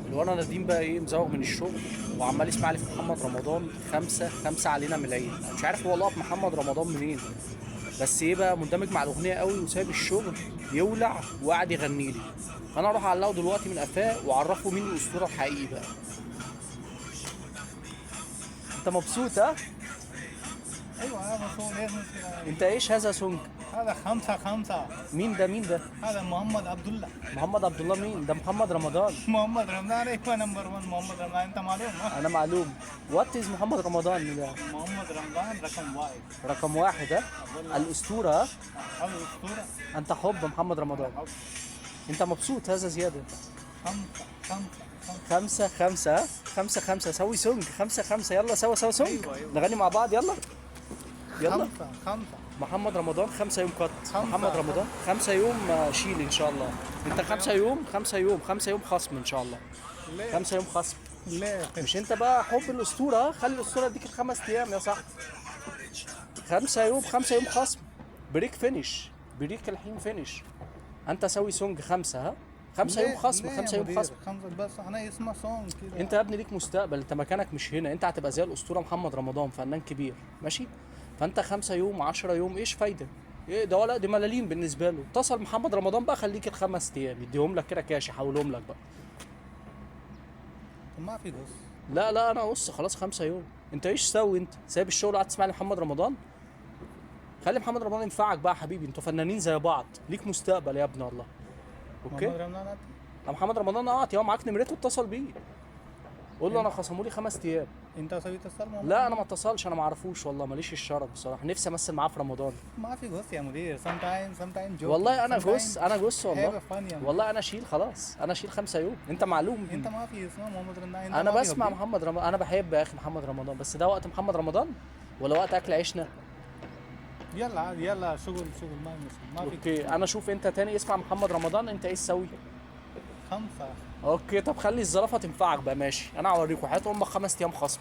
الوانا نديم بقى ايه مزوغ من الشغل وعمال يسمع لي في محمد رمضان خمسة خمسة علينا من العين. انا مش عارف هو لقط محمد رمضان منين، بس ايه بقى مندمج مع الاغنية قوي وسايب الشغل يولع وقاعد يغني لي. انا اروح اعلقه دلوقتي من قفاه واعرفه مين الاسطورة الحقيقي بقى. انت مبسوط ها؟ ايوه انا مبسوط. ليش مشكلة؟ انت ايش هذا song؟ هذا خمسة خمسة. مين ده؟ مين ده؟ هذا محمد عبد الله. محمد عبد الله مين؟ ده محمد رمضان. محمد رمضان، ايوه number 1 محمد رمضان. انت معلوم ها؟ انا معلوم. what is محمد رمضان ده؟ محمد رمضان رقم واحد. رقم واحد ها؟ الاسطورة ها؟ هذا اسطورة. انت حب محمد رمضان. حب. انت مبسوط هذا زيادة. خمسة خمسة خمسة خمسة خمسة ها؟ خمسة خمسة سوي song خمسة خمسة، يلا سوا سوا song. أيوة، أيوة. نغني مع بعض، يلا يلا. خمسة خمسة. محمد رمضان 5 يوم cut. خمسة. محمد رمضان 5 يوم، شيل ان شاء الله. انت 5 يوم، 5 يوم، 5 يوم خصم ان شاء الله. ليه؟ 5 يوم خصم. ليه؟ مش انت بقى حب الاسطورة؟ خلي الاسطورة يديك الخمس ايام يا صاحبي. 5 يوم، 5 يوم خصم. break finish، break الحين finish. انت سوي song 5 ها؟ 5 يوم ليه؟ خصم، ليه يا 5 يوم مدير؟ خصم. خمسة بس انا اسمع song كده. انت يا ابني ليك مستقبل، انت مكانك مش هنا، انت هتبقى زي الاسطورة محمد رمضان، فنان كبير، ماشي؟ فانت 5 يوم 10 يوم ايش فايده؟ ايه ده؟ ولا دي ملاليم بالنسبة له. اتصل محمد رمضان بقى، خليك الخمس ايام يديهم لك كده كاش، يحولهم لك بقى. ما في بس. لا لا انا بص خلاص 5 يوم. انت ايش سوي؟ انت سايب الشغل وقاعد تسمع لمحمد رمضان؟ خلي محمد رمضان ينفعك بقى يا حبيبي، انتوا فنانين زي بعض، ليك مستقبل يا ابني والله. okay؟ محمد رمضان أنت؟ محمد رمضان اعطي، هو معاك نمرته، اتصل بيه قول له انا خصموا لي 5 ايام. انت سويت اتصال محمد؟ لا انا ما اتصلش، انا ما اعرفوش والله، ماليش الشرف بصراحة، نفسي امثل معاه في رمضان. ما في غص يا مدير. sometime sometime joke. والله انا جوس، انا جوس والله. Have a fun يا مدير. والله انا اشيل خلاص، انا اشيل 5 يوم. انت معلوم. انت ما في اسمه محمد رمضان. انت انا ما في بسمع حبي. محمد رمضان، انا بحب يا اخي محمد رمضان، بس ده وقت محمد رمضان ولا وقت اكل عيشنا؟ يلا يلا شغل شغل، ما مشكلة، ما في. okay انا اشوف انت تاني اسمع محمد رمضان، انت ايش تسوي؟ خمسة. okay طب خلي الزرافه تنفعك بقى، ماشي؟ انا هوريكم حياة امك 5 ايام خصم.